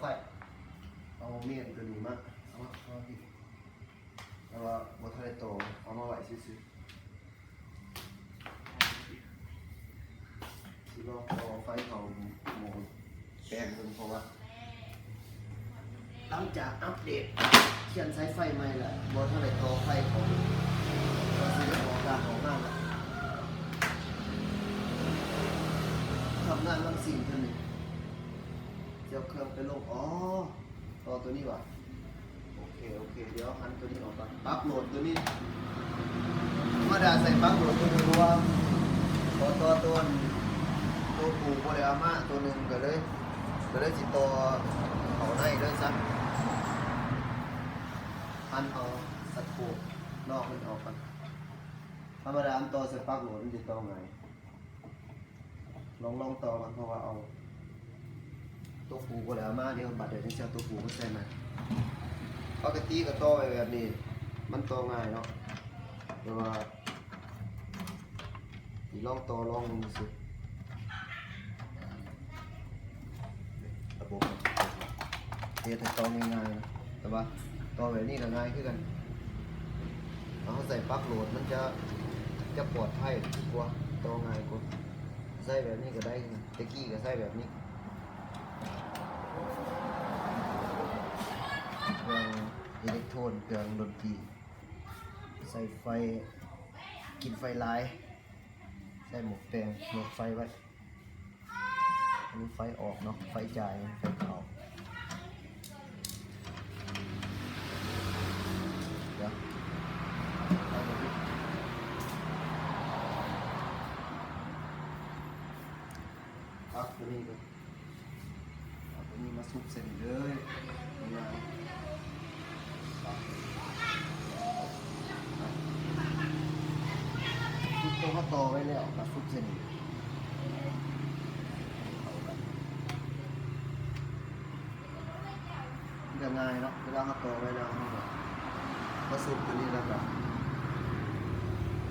ໄປ ເອົາເມນຕົວນີ້ມາ ເອົາມາ ເອົາມາພີ້ ແຕ່ວ່າບໍ່ທັນໄດ້ຕໍ່ ເອົາມາໄວ້ຊື່ໆ. ຊິລອງຕໍ່ໄຟເຂົ້າໝໍ້ແປງເບິ່ງ ເພາະວ່າຫຼັງຈາກອັບເດດ ຂຽນສາຍໄຟໃໝ່ແລ້ວ ບໍ່ທັນໄດ້ຕໍ່ໄຟເຂົ້າ ວ່າຊິໄດ້ອອກການອອກງານແລ້ວ ທຳງານວັນສິນເທື່ອນີ້ ຊິເອົາເຄື່ອງໄປລົງ ອໍ ຕໍ່ຕົວນີ້ຫວາ? ໂອເຄ ໂອເຄ ດຽວຫັນຕົວນີ້ອອກກ່ອນ ປັກໂຫຼດຕົວນີ້ ທຳມະດາໃສ່ປັກໂຫຼດຕົວນີ້ ເພາະວ່າຂໍຕໍ່ຕົວ ຕົວປູບໍ່ໄດ້ເອົາມາຕົວໜຶ່ງ ກໍເລີຍ ກໍເລີຍຊິຕໍ່ເຂົ້າໃນເລີຍຊະ ຫັນເອົາສະໂຄບນອກມັນອອກກ່ອນ ທຳມະດາມັນຕໍ່ໃສ່ປັກໂຫຼດມັນຊິຕໍ່ງ່າຍ. ລອງ ລອງຕໍ່ກ່ອນ ເພາະວ່າເອົາຕົວປູບໍ່ໄດ້ເອົາມາ ດຽວບາດດຽວຈັ່ງຊິເອົາຕົວປູມາໃສ່ໃໝ່ ປົກກະຕິກໍຕໍ່ໄວ້ແບບນີ້ ມັນຕໍ່ງ່າຍເນາະ ແຕ່ວ່າຊິລອງຕໍ່ລອງເບິ່ງຊື່ໆ ລະບົບມັນເຮັດໃຫ້ຕໍ່ງ່າຍໆ ແຕ່ວ່າຕໍ່ແບບນີ້ກໍງ່າຍຄືກັນ ເຮົາໃສ່ປັກໂຫຼດມັນຈະ ຈະປອດໄພກວ່າ ຕໍ່ງ່າຍກວ່າ ໃຊ້ແບບນີ້ກໍໄດ້ ແຕ່ກີ້ກໍໃຊ້ແບບນີ້ ເຄື່ອງເອເລັກໂທນ ເຄື່ອງດົນຕີ ໃຊ້ໄຟ ກິນໄຟຫຼາຍ ໃຊ້ໝໍ້ແປງ ໝໍ້ໄຟໄວ້ ອັນນີ້ໄຟອອກເນາະ ໄຟຈ່າຍ ໄຟເຂົ້າ ດຽວ ປັກຕົວນີ້ກ່ອນ ເອົາຕົວນີ້ມາສຸບໃສ່ນີ້ເລີຍ ງ່າຍໆ ສຸບຕົວເຮົາຕໍ່ໄວ້ແລ້ວກໍສຸບໃສ່ນີ້ ມັນກໍງ່າຍເນາະ ເວລາເຮົາຕໍ່ໄວ້ແລ້ວ ເຮົາກໍມາສຸບຕົວນີ້ ແລ້ວກໍ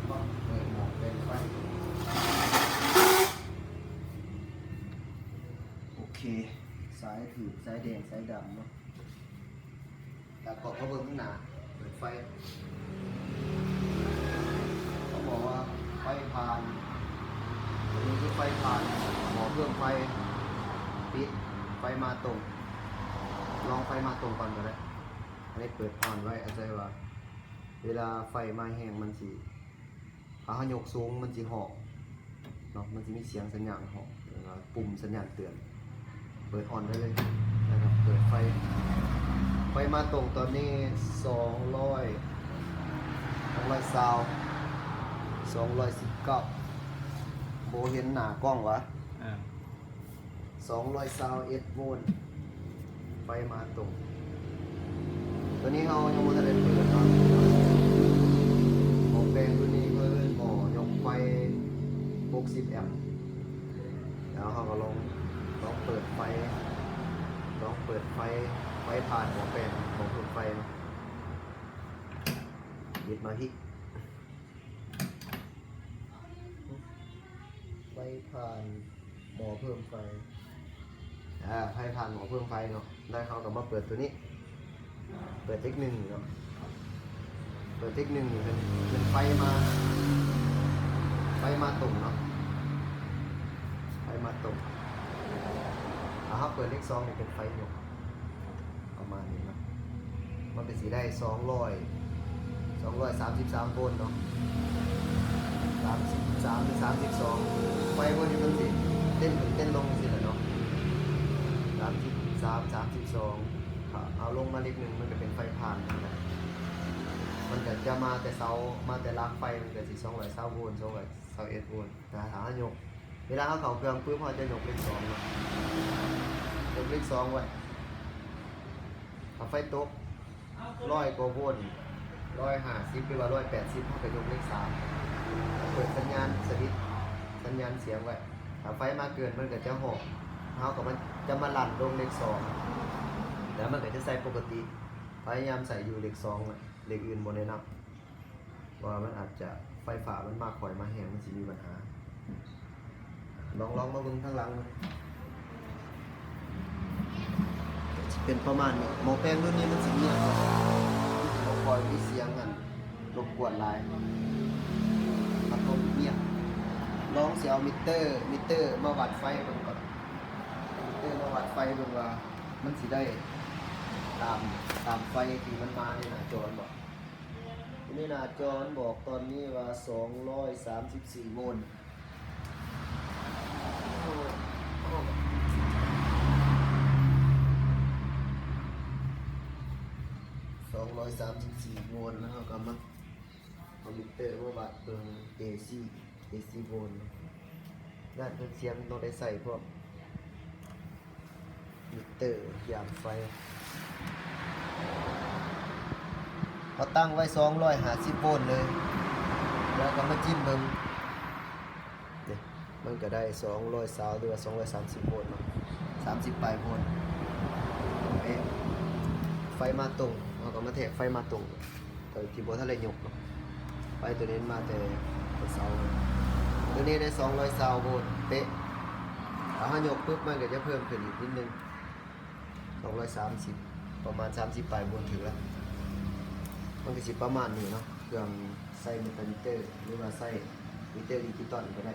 ມາເປີດໝໍ້ແປງໄຟ ໂອເຄ ສາຍຖືກ ສາຍແດງ ສາຍດຳເນາະ ແລ້ວກໍມາເບິ່ງຂ້າງໜ້າ ເປີດໄຟ ເຂົາບອກວ່າໄຟຜ່ານ ອັນນີ້ຄືໄຟຜ່ານ ໝໍ້ເພີ່ມໄຟ ປິດ ໄຟມາຕົງ ລອງໄຟມາຕົງກ່ອນກໍໄດ້ ອັນນີ້ເປີດຜ່ານໄວ້ ອາໄສວ່າເວລາໄຟມາແຮງມັນຊິ ຖ້າເຮົາຍົກສູງມັນຊິຮ້ອງເນາະ ມັນຊິມີສຽງສັນຍານຮ້ອງ ເອີ້ນວ່າປຸ່ມສັນຍານເຕືອນ ເປີດອອນໄດ້ເລີຍ ແລ້ວກໍເປີດໄຟ ໄຟມາຕົງຕອນນີ້ ສອງຮ້ອຍ ສອງຮ້ອຍຊາວ ສອງຮ້ອຍສິບເກົ້າ ບໍ່ເຫັນໜ້າກ້ອງຫວາ? ສອງຮ້ອຍຊາວເອັດໂວນ ໄຟມາຕົງ ຕົວນີ້ເຮົາຍັງບໍ່ທັນໄດ້ເປີດເນາະ ໝໍ້ແປງຕົວນີ້ເພິ່ນເອີ້ນໝໍ້ຍົກໄຟຫົກສິບແອມ ແລ້ວເຮົາກໍລອງ ລອງເປີດໄຟ ລອງເປີດໄຟ ໄຟຜ່ານໝໍ້ແປງ ໝໍ້ເພີ່ມໄຟເນາະ ເຮັດມາພີ້ ໄຟຜ່ານ ໝໍ້ເພີ່ມໄຟ ອາ ໃຫ້ຜ່ານໝໍ້ເພີ່ມໄຟເນາະ ແລ້ວເຮົາກໍມາເປີດຕົວນີ້ ເປີດເລກໜຶ່ງເນາະ ເປີດເລກໜຶ່ງນີ້ເປັນ ເປັນໄຟມາ ໄຟມາຕົງເນາະ ໄຟມາຕົງ ຖ້າເຮົາເປີດເລກສອງນີ້ເປັນໄຟຍົກ ປະມານນີ້ເນາະ ມັນກໍຊິໄດ້ສອງຮ້ອຍ ສອງຮ້ອຍສາມສິບສາມໂວນເນາະ ສາມສິບສາມ ຫຼື ສາມສິບສອງ ໄຟພວກນີ້ມັນຊິເຕັ້ນຂຶ້ນເຕັ້ນລົງຈັ່ງຊີ້ແຫຼະເນາະ ສາມສິບສາມ ສາມສິບສອງ ຖ້າເອົາລົງມາເລກໜຶ່ງ ມັນກໍເປັນໄຟຜ່ານ ມັນກໍຈະມາແຕ່ເສົາ ມາແຕ່ຫຼັກໄຟ ມັນກໍຊິສອງຮ້ອຍຊາວໂວນ ສອງຮ້ອຍຊາວເອັດໂວນ ແຕ່ຖ້າເຮົາຍົກ ເວລາເຮົາເຂົ້າເຄື່ອງປຶບ ເຮົາຈະຍົກເລກສອງເນາະ ຍົກເລກສອງໄວ້ ຖ້າໄຟຕົກຮ້ອຍກວ່າໂວນ ຮ້ອຍຫ້າສິບ ຫຼືວ່າຮ້ອຍແປດສິບ ເຮົາກໍຍົກເລກສາມ ເປີດສັນຍານສະວິດ ສັນຍານສຽງໄວ້ ຖ້າໄຟມາເກີນ ມັນກໍຈະຮ້ອງ ເຮົາກໍມາ ຈະມາລັນລົງເລກສອງ ແລ້ວມັນກໍຈະໃສ່ປົກກະຕິ ພະຍາຍາມໃສ່ຢູ່ເລກສອງ ເລກອື່ນບໍ່ແນະນຳ. ເພາະວ່າມັນອາດຈະໄຟຟ້າມັນມາຄ່ອຍມາແຮງ ມັນຊິມີບັນຫາ. ລອງ ລອງມາເບິ່ງທາງຫຼັງ ເບິ່ງ ເປັນປະມານນີ້. ໝໍ້ແປງລຸ້ນນີ້ມັນຊິງຽບ ມັນຊິບໍ່ຄ່ອຍມີສຽງອັນລົບກວນຫຼາຍ ມັນກໍງຽບ. ລອງຊິເອົາມິເຕີ ມິເຕີມາວັດໄຟເບິ່ງກ່ອນ ມິເຕີມາວັດໄຟເບິ່ງວ່າມັນຊິໄດ້ຕາມ ຕາມໄຟທີ່ມັນມາໃນໜ້າຈໍບໍ່. ໃນໜ້າຈໍມັນບອກຕອນນີ້ວ່າສອງຮ້ອຍສາມສິບສີ່ໂວນ ສອງຮ້ອຍສາມສິບສີ່ໂວນ ແລ້ວເຮົາກໍມາເອົາມິເຕີມາວັດເບິ່ງເອຊີ ເອຊີໂວນ ດ້ານເຄື່ອງສຽງຕ້ອງໄດ້ໃສ່ພວກ ມິເຕີຢາມໄຟ ເຮົາຕັ້ງໄວ້ສອງຮ້ອຍຫ້າສິບໂວນເລີຍ ແລ້ວກໍມາຈິ້ມເບິ່ງ ນີ້ ມັນກໍໄດ້ສອງຮ້ອຍຊາວ ຫຼືວ່າສອງຮ້ອຍສາມສິບໂວນເນາະ ສາມສິບປາຍໂວນ. ເອ ໄຟມາຕົງ ເຮົາກໍມາແທກໄຟມາຕົງ ໂດຍທີ່ບໍ່ທັນໄດ້ຍົກເນາະ. ໄຟຕົວນີ້ມາແຕ່ເສົາ ຕົວນີ້ໄດ້ສອງຮ້ອຍຊາວໂວນເປະ. ຖ້າເຮົາຍົກປຶບ ມັນກໍຈະເພີ່ມຂຶ້ນອີກນິດໜຶ່ງ ສອງຮ້ອຍສາມສິບ ປະມານສາມສິບປາຍໂວນຖືກແລ້ວ. ມັນກໍຊິປະມານນີ້ເນາະ ເຄື່ອງໃສ່ມິເຕີ ມິເຕີ ຫຼືວ່າໃສ່ມິເຕີດິຈິຕອນກໍໄດ້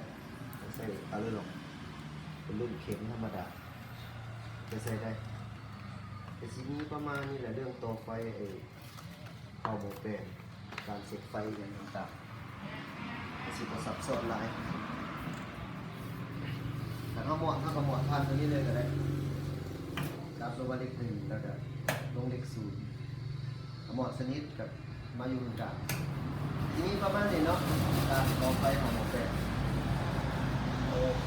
ໃສ່ອາໂລລັອກ ເປັນລຸ້ນເຂັມທຳມະດາ ກໍໃສ່ໄດ້. ກໍຊິມີປະມານນີ້ແຫຼະ ເລື່ອງຕໍ່ໄຟ ເອີ ເຂົ້າໝໍ້ແປງ ການເຊັກໄຟຫຍັງຕ່າງໆ ກໍຊິບໍ່ຊັບຊ້ອນຫຼາຍ. ຖ້າເຮົາມອດ ເຮົາກໍມອດຜ່ານຕົວນີ້ເລີຍກໍໄດ້ ຈັບລົງມາເລກໜຶ່ງ ແລ້ວກໍລົງເລກສູນ ກໍມອດສະໜິດກັບ ມາຢູ່ເຄິ່ງກາງ. ທີນີ້ປະມານນີ້ເນາະ ການຕໍ່ໄຟຂອງໝໍ້ແປງ. ໂອເຄ